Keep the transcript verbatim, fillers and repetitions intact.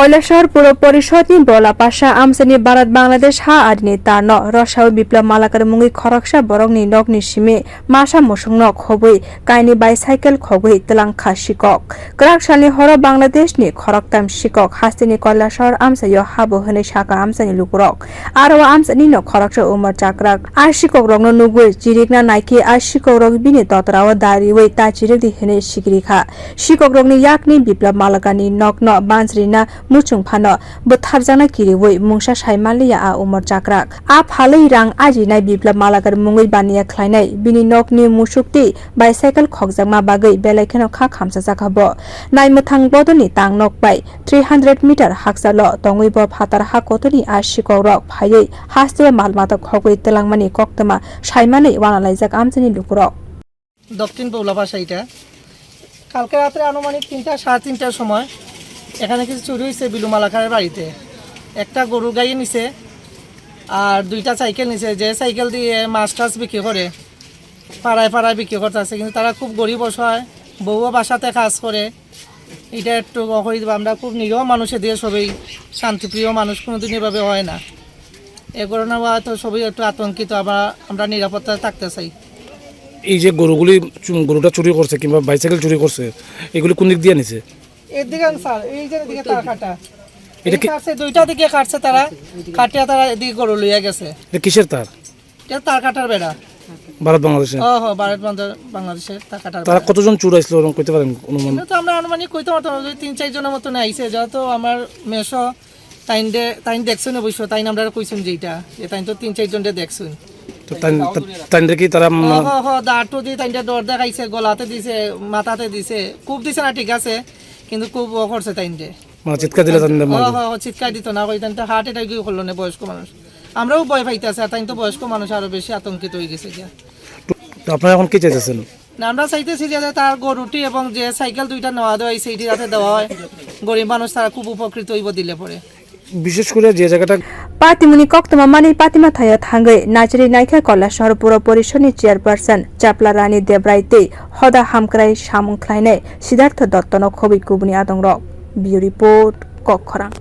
Kailashahar Puro Porishod ni Bolapasa amchani Bharat Bangladesh ha adini tarno rosao Biplab Malakar mungwi khoroksa borokni nokni simi masa musungno khobwi kaini bicycle khogwi twlang kha sikok. Kwrak salni horo Bangladesh ni khoroktam sikok hasteni Kailashahar amchaio habo hwnwi sakha amchani lukurok. Aro o amchani no khoroksa umor chakrak a sikok rokno nugwi chirikna naikhe a sikok rok bini totrao dariwi ta chirikdi hwnwi sikiri kha. Sikokrokni yakni Biplab Malakarni nokno banchirina muchung phano bwtharjakna kiriwi mungsa sai manliya a umor chakrak. A phalwi rang ajinai Biplab Malakar mungwi baniya khlainai bini nokni musuk tei bicycle khokjakma bagwi belai kheno kha khamsajak bo. Naimwthang bodolni tangnok bai three hundred meter hakchalo tongwi bo phatar ha kotorni a sikokrok phaiwi hasteo mal mata khogwi twlangmani koktwma saimanwi wanalaijak amchani lukurok. দক্ষিণ বৌলাপাশা এটা। কালকে রাত্রে আনুমানিক তিনটা, সাড়ে তিনটার সময় এখানে কিছু চুরি হয়েছে বিলু মালাকারের বাড়িতে। একটা গরু গাই নিছে, আর দুইটা সাইকেল নিছে। যে সাইকেল দিয়ে মাছ টাছ বিক্রি করে, পাড়ায় পাড়ায় বিক্রি করতে আছে, কিন্তু তারা খুব গরিব অসহায়, বউও বাসাতে কাজ করে। এটা একটু অ করে দিবা। আমরা খুব নিরীহ মানুষ, এদিকে সবাই শান্তিপ্রিয় মানুষ, কোনোদিন এভাবে হয় না। এ ঘটনা হওয়ায় তো সবাই একটু আতঙ্কিত, আমরা, আমরা নিরাপত্তায় থাকতে চাই। এই যে গরুগুলি চু-, গরুটা চুরি করছে কিংবা বাইসাইকেল চুরি করছে, এগুলি কোন দিক দিয়ে নিছে? এদিকে আন স্যার, এই যে এদিকে তার কাটা। এটা এই কি? কাটছে, দুইটা দিকে কাটছে তারা, কাটিয়া তারা এদিকে গরু লইয়া গেছে। এটা কিসের তার? এটা তার কাটার বেড়া। ভারত বাংলাদেশে? ও হো, ভারত বাংলা-, বাংলাদেশের তার কাটার তারা বেড়া। কতজন চোর আসলো, এরকম কইতে পারেন অনুমান? এটা তো আমরা আনুমানিক কইতে পারতাম না, ওই তিন চার জনের মতন আইছে, যেহেতু আমার মেসো তাইন দে-, তাইন দেখছেন অবশ্য, তাইন আমরা কইছেন যে এটা, যে তাইন তো তিন চার জনরে দেখছেন। তো তাইন, তা-, তাইনরে কি তারা হ, মানে হ, হ, দাঁড় তো দিয়ে তাইনটা ডর দেখাইছে, গলাতে দিছে, মাথাতে দিছে, খুব দিছে না, ঠিক আছে, কিন্তু খুব ও করছে তাইনরে। মানে চিৎকার দিলে তাইনরে হ, মারলো? হ, হ, চিৎকার দিত না, ওই তাইনটা হার্ট অ্যাটাক হলো না, বয়স্ক মানুষ। আমরাও ভয় পাইতেছি, আর তাইন তো বয়স্ক মানুষ, আরো বেশি আতঙ্কিত হয়ে গেছে গিয়া। তো আপনারা এখন কি চাইতেছেন? না, আমরা চাইতেছি যে তার গরুটি এবং যে সাইকেল দুইটা নেওয়া দেওয়া হয়েছে, এটি যাতে দেওয়া হয়, গরিব মানুষ তারা খুব উপকৃত হইব দিলে পরে। বিশেষ করে যে জায়গাটা Patimuni koktwma manwi patima thaio thangwi nachiri naikha Kailashahar Puro Porishod ni chairperson Chapla Rani Debrai tei hoda hamkrai samung khlainai Siddhartha Dotto no khobwi kubuni adongrok. Bureau Report, Kokkhorang.